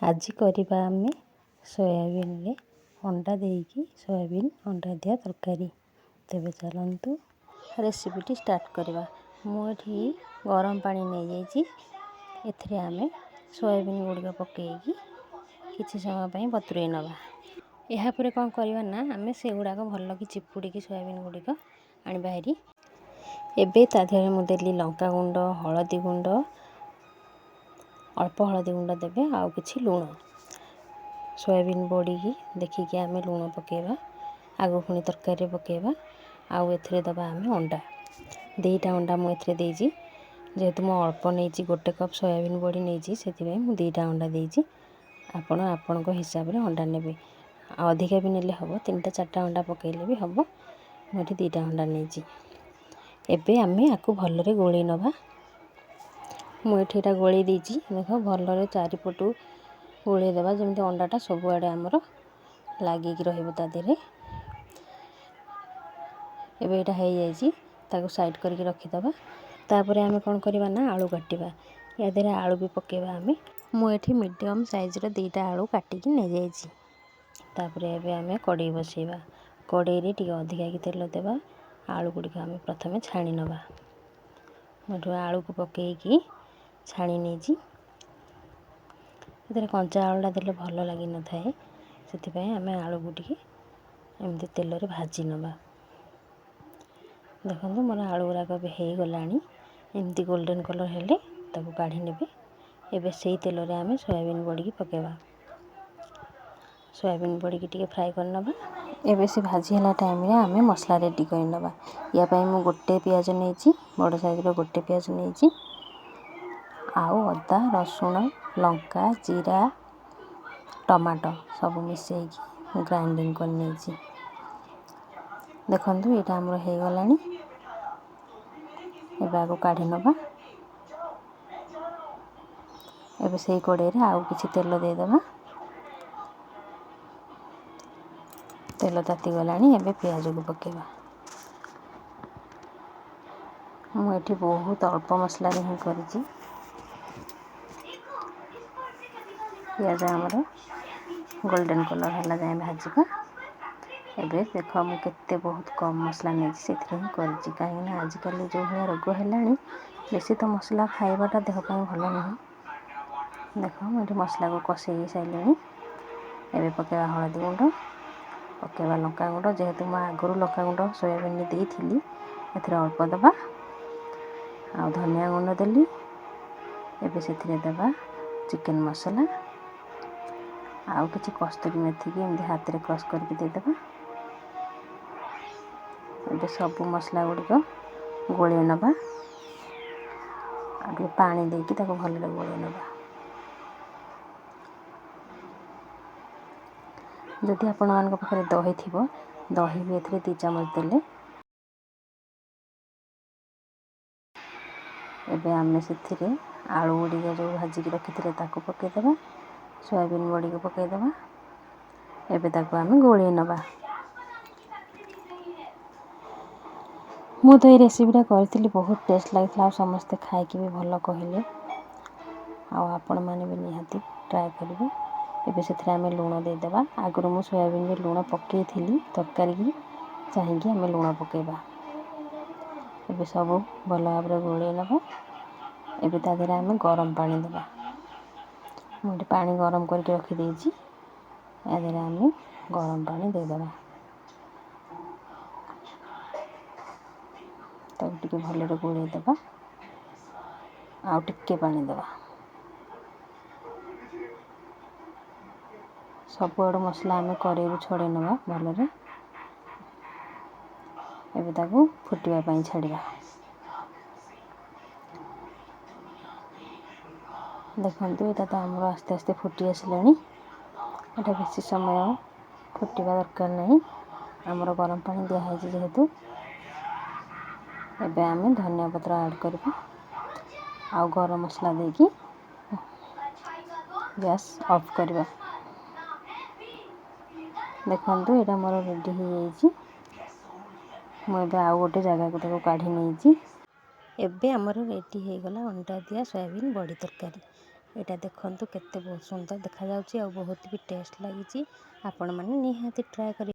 ଆଜି କରିବା ଆମେ ସୋୟାବିନରେ ଅଣ୍ଡା ଦେଇକି ସୋୟାବିନ୍ ଅଣ୍ଡା ଦିଆ ତରକାରୀ। ତେବେ ଚାଲନ୍ତୁ ରେସିପିଟି ଷ୍ଟାର୍ଟ କରିବା। ମୁଁ ଏଠି ଗରମ ପାଣି ନେଇଯାଇଛି। ଏଥିରେ ଆମେ ସୋୟାବିନ୍ ଗୁଡ଼ିକ ପକାଇକି କିଛି ସମୟ ପାଇଁ ବତୁରେଇ ନେବା। ଏହାପରେ କ'ଣ କରିବା ନା, ଆମେ ସେଗୁଡ଼ାକ ଭଲକି ଚିପୁଡ଼ିକି ସୋୟାବିନ୍ ଗୁଡ଼ିକ ଆଣିବା ହେରି। ଏବେ ତା ଦେହରେ ମୁଁ ଦେଲି ଲଙ୍କା ଗୁଣ୍ଡ, ହଳଦୀ ଗୁଣ୍ଡ, ଅଳ୍ପ ହଳଦୀ ଗୁଣ୍ଡ ଦେବେ, ଆଉ କିଛି ଲୁଣ। ସୋୟାବିନ୍ ବଡ଼ିକି ଦେଖିକି ଆମେ ଲୁଣ ପକାଇବା, ଆଗକୁ ପୁଣି ତରକାରୀରେ ପକାଇବା। ଆଉ ଏଥିରେ ଦେବା ଆମେ ଅଣ୍ଡା, 2ଟା ଅଣ୍ଡା ମୁଁ ଏଥିରେ ଦେଇଛି। ଯେହେତୁ ମୁଁ ଅଳ୍ପ ନେଇଛି, 1 କପ୍ ସୋୟାବିନ୍ ବଡ଼ି ନେଇଛି, ସେଥିପାଇଁ ମୁଁ 2ଟା ଅଣ୍ଡା ଦେଇଛି। ଆପଣ ଆପଣଙ୍କ ହିସାବରେ ଅଣ୍ଡା ନେବେ, ଆଉ ଅଧିକା ବି ନେଲେ ହେବ, 3ଟା 4ଟା ଅଣ୍ଡା ପକାଇଲେ ବି ହେବ। ମୁଁ ଏଠି 2ଟା ଅଣ୍ଡା ନେଇଛି। ଏବେ ଆମେ ଆକୁ ଭଲରେ ଗୋଳେଇ ନେବା। ମୁଁ ଏଠି ଏଇଟା ଗୋଳେଇ ଦେଇଛି। ଦେଖ, ଭଲରେ ଚାରିପଟୁ ଗୋଳେଇ ଦେବା, ଯେମିତି ଅଣ୍ଡାଟା ସବୁଆଡ଼େ ଆମର ଲାଗିକି ରହିବ ତା ଦେହରେ। ଏବେ ଏଇଟା ହେଇଯାଇଛି, ତାକୁ ସାଇଡ଼୍ କରିକି ରଖିଦେବା। ତାପରେ ଆମେ କ'ଣ କରିବା ନା, ଆଳୁ କାଟିବା। ୟା ଦେହରେ ଆଳୁ ବି ପକାଇବା ଆମେ। ମୁଁ ଏଠି ମିଡ଼ିୟମ୍ ସାଇଜ୍ର 2ଟା ଆଳୁ କାଟିକି ନେଇଯାଇଛି। ତାପରେ ଏବେ ଆମେ କଡ଼େଇ ବସେଇବା। କଡ଼େଇରେ ଟିକେ ଅଧିକାକି ତେଲ ଦେବା। ଆଳୁ ଗୁଡ଼ିକ ଆମେ ପ୍ରଥମେ ଛାଣି ନେବା। ମୁଁ ଏଠୁ ଆଳୁକୁ ପକାଇକି ଛାଣି ନେଇଛି। ଏଥିରେ କଞ୍ଚା ଆଳୁଟା ଦେଲେ ଭଲ ଲାଗିନଥାଏ, ସେଥିପାଇଁ ଆମେ ଆଳୁକୁ ଟିକେ ଏମିତି ତେଲରେ ଭାଜି ନେବା। ଦେଖନ୍ତୁ, ମୋର ଆଳୁ ଗୁଡ଼ାକ ଏବେ ହେଇଗଲାଣି। ଏମିତି ଗୋଲ୍ଡେନ୍ କଲର୍ ହେଲେ ତାକୁ କାଢ଼ି ନେବେ। ଏବେ ସେଇ ତେଲରେ ଆମେ ସୋୟାବିନ୍ ବଡ଼ିକି ପକାଇବା। ସୋୟାବିନ୍ ବଡ଼ିକି ଟିକେ ଫ୍ରାଏ କରିନେବା। ଏବେ ସେ ଭାଜି ହେଲା ଟାଇମ୍ରେ ଆମେ ମସଲା ରେଡ଼ି କରିନେବା। ୟା ପାଇଁ ମୁଁ 1 ପିଆଜ ନେଇଛି, ବଡ଼ ସାଇଜ୍ର 1 ପିଆଜ ନେଇଛି, ଆଉ ଅଦା, ରସୁଣ, ଲଙ୍କା, ଜିରା, ଟମାଟୋ ସବୁ ମିଶାଇକି ମୁଁ ଗ୍ରାଇଣ୍ଡିଙ୍ଗ କରି ନେଇଛି। ଦେଖନ୍ତୁ, ଏଇଟା ଆମର ହେଇଗଲାଣି। ଏବେ ଆକୁ କାଢ଼ି ନେବା। ଏବେ ସେଇ କଡ଼େଇରେ ଆଉ କିଛି ତେଲ ଦେଇଦେବା। ତେଲ ତାତିଗଲାଣି, ଏବେ ପିଆଜକୁ ପକାଇବା। ମୁଁ ଏଠି ବହୁତ ଅଳ୍ପ ମସଲାରେ ହିଁ କରିଛି। ପିଆଜ ଆମର ଗୋଲ୍ଡେନ୍ କଲର୍ ହେଲା ଯାଏଁ ଭାଜିବା। ଏବେ ଦେଖ, ମୁଁ କେତେ ବହୁତ କମ୍ ମସଲା ନେଇଛି, ସେଥିରେ ହିଁ କରିଛି। କାହିଁକିନା ଆଜିକାଲି ଯେଉଁ ଭଳିଆ ରୋଗ ହେଲାଣି, ବେଶୀ ତ ମସଲା ଖାଇବାଟା ଦେହ ପାଇଁ ଭଲ ନୁହେଁ। ଦେଖ, ମୁଁ ଏଠି ମସଲାକୁ କଷେଇ ସାରିଲିଣି। ଏବେ ପକାଇବା ହଳଦୀ ଗୁଣ୍ଡ, ପକାଇବା ଲଙ୍କା ଗୁଣ୍ଡ। ଯେହେତୁ ମୁଁ ଆଗରୁ ଲଙ୍କା ଗୁଣ୍ଡ ସୋୟାବିନରେ ଦେଇଥିଲି, ଏଥିରେ ଅଳ୍ପ ଦେବା। ଆଉ ଧନିଆ ଗୁଣ୍ଡ ଦେଲି। ଏବେ ସେଥିରେ ଦେବା ଚିକେନ୍ ମସଲା ଆଉ କିଛି କସ୍ତୁରୀ ମେଥିକି ଏମିତି ହାତରେ କ୍ରସ୍ କରିକି ଦେଇଦେବା। ଏବେ ସବୁ ମସଲା ଗୁଡ଼ିକ ଗୋଳେଇ ନେବା, ଆଉ ଟିକେ ପାଣି ଦେଇକି ତାକୁ ଭଲରେ ଗୋଳେଇ ନେବା। ଯଦି ଆପଣମାନଙ୍କ ପାଖରେ ଦହି ଥିବ, ଦହି ବି ଏଥିରେ 2 ଚାମଚ ଦେଲେ। ଏବେ ଆମେ ସେଥିରେ ଆଳୁ ଗୁଡ଼ିକ ଯେଉଁ ଭାଜିକି ରଖିଥିଲେ ତାକୁ ପକାଇଦେବା, ସୋୟାବିନ୍ ବଡ଼ିକୁ ପକାଇଦେବା। ଏବେ ତାକୁ ଆମେ ଗୋଳେଇ ନେବା। ମୁଁ ତ ଏଇ ରେସିପିଟା କରିଥିଲି, ବହୁତ ଟେଷ୍ଟ ଲାଗିଥିଲା, ଆଉ ସମସ୍ତେ ଖାଇକି ବି ଭଲ କହିଲେ। ଆଉ ଆପଣମାନେ ବି ନିହାତି ଟ୍ରାଏ କରିବେ। ଏବେ ସେଥିରେ ଆମେ ଲୁଣ ଦେଇଦେବା। ଆଗରୁ ମୁଁ ସୋୟାବିନରେ ଲୁଣ ପକାଇଥିଲି, ତରକାରୀକି ଚାହିଁକି ଆମେ ଲୁଣ ପକାଇବା। ଏବେ ସବୁ ଭଲ ଭାବରେ ଗୋଳେଇ ନେବା। ଏବେ ତା ଦେହରେ ଆମେ ଗରମ ପାଣି ଦେବା। ମୁଁ ଏଠି ପାଣି ଗରମ କରିକି ରଖିଦେଇଛି। ୟା ଦେହରେ ଆମେ ଗରମ ପାଣି ଦେଇଦେବା। ତାକୁ ଟିକେ ଭଲରେ ଗୋଳେଇ ଦେବା, ଆଉ ଟିକେ ପାଣି ଦେବା। ସବୁଆଡ଼ୁ ମସଲା ଆମେ କରେଇରୁ ଛଡ଼େଇ ନେବା ଭଲରେ। ଏବେ ତାକୁ ଫୁଟିବା ପାଇଁ ଛାଡ଼ିବା। ଦେଖନ୍ତୁ, ଏଇଟା ତ ଆମର ଆସ୍ତେ ଆସ୍ତେ ଫୁଟି ଆସିଲାଣି। ଏଇଟା ବେଶୀ ସମୟ ଫୁଟିବା ଦରକାର ନାହିଁ, ଆମର ଗରମ ପାଣି ଦିଆହେଇଛି ଯେହେତୁ। ଏବେ ଆମେ ଧନିଆ ପତ୍ର ଆଡ଼୍ କରିବା ଆଉ ଗରମ ମସଲା ଦେଇକି ଗ୍ୟାସ୍ ଅଫ୍ କରିବା। ଦେଖନ୍ତୁ, ଏଇଟା ମୋର ରେଡ଼ି ହେଇଯାଇଛି। ମୁଁ ଏବେ ଆଉ ଗୋଟେ ଜାଗାକୁ ତାକୁ କାଢ଼ି ନେଇଛି। ଏବେ ଆମର ରେଡ଼ି ହେଇଗଲା ଅଣ୍ଡା ଦିଆ ସୋୟାବିନ୍ ବଡ଼ି ତରକାରୀ। ଏଇଟା ଦେଖନ୍ତୁ କେତେ ବହୁତ ସୁନ୍ଦର ଦେଖାଯାଉଛି ଆଉ ବହୁତ ବି ଟେଷ୍ଟ ଲାଗିଛି। ଆପଣମାନେ ନିହାତି ଟ୍ରାଏ କରିବେ।